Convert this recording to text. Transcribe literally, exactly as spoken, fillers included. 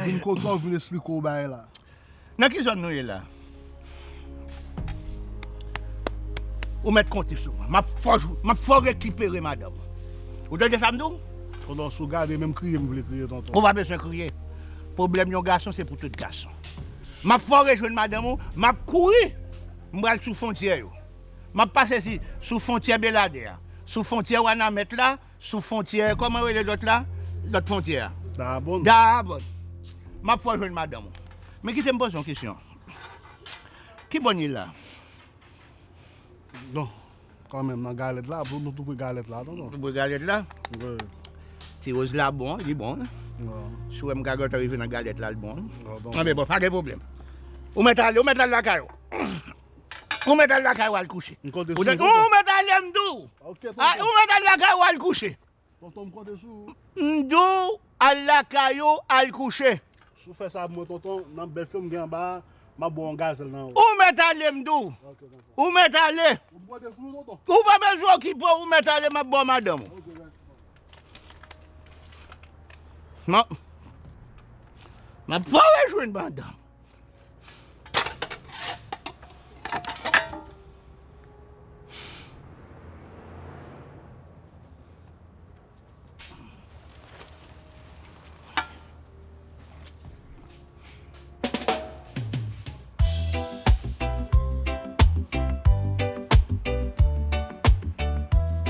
M kontan w vin esplike w bagay la. Nan ki zòn nou ye la? Ou mèt konte sou mwen. M ap fè w, m ap fè w rekipere madanm ou. Ou tande sa m di w? Tonton, si w gade, menm kriye m vle kriye, tonton. Ou pa bezwen kriye. Pwoblèm yon gason, se pou tout gason. M ap fè w rejwenn madanm ou, m ap kouri. M pral sou fwontyè yo. M ap pase si, sou fwontyè Beladè a, sou fwontyè Wanament la, sou fwontyè, kòman rele lòt la? Lòt fwontyè a. Dayabòn. Dayabòn. M ap fè w jwenn madanm ou. Men kite m poze yon kesyon. Ki bò n ye la? Bon, kanmenm, nan Galèt la, nou tou pre Galèt la, tonton. Tou pre Galèt la? Wi. Ti Woz la bon, li bon. Wi. Si w wè m ka gentan rive nan Galèt la, l bon. Wi, tonton. Anben, bon, pa gen pwoblèm. Ou mèt ale, ou mèt al lakay ou. Ou mèt al lakay ou al kouche. M konte sou ou, tonton. Ou mèt ale, m di w. Ok, tonton. Ou mèt al lakay ou al kouche. Tonton, m konte sou ou. M di w al lakay ou al kouche. Si w fè sa pou mwen, tonton, nan bèf yo m gen anba a, m ap ba w yon gazèl nan ou. Ou mèt ale, m di w. Ok, tonton. Ou mèt ale. M konte sou ou, tonton. Ou pa bezwen okipe w, ou mèt ale, m ap ba w madanm ou. Ok, mèsi, tonton. M ap, m ap fè w rejwenn madanm.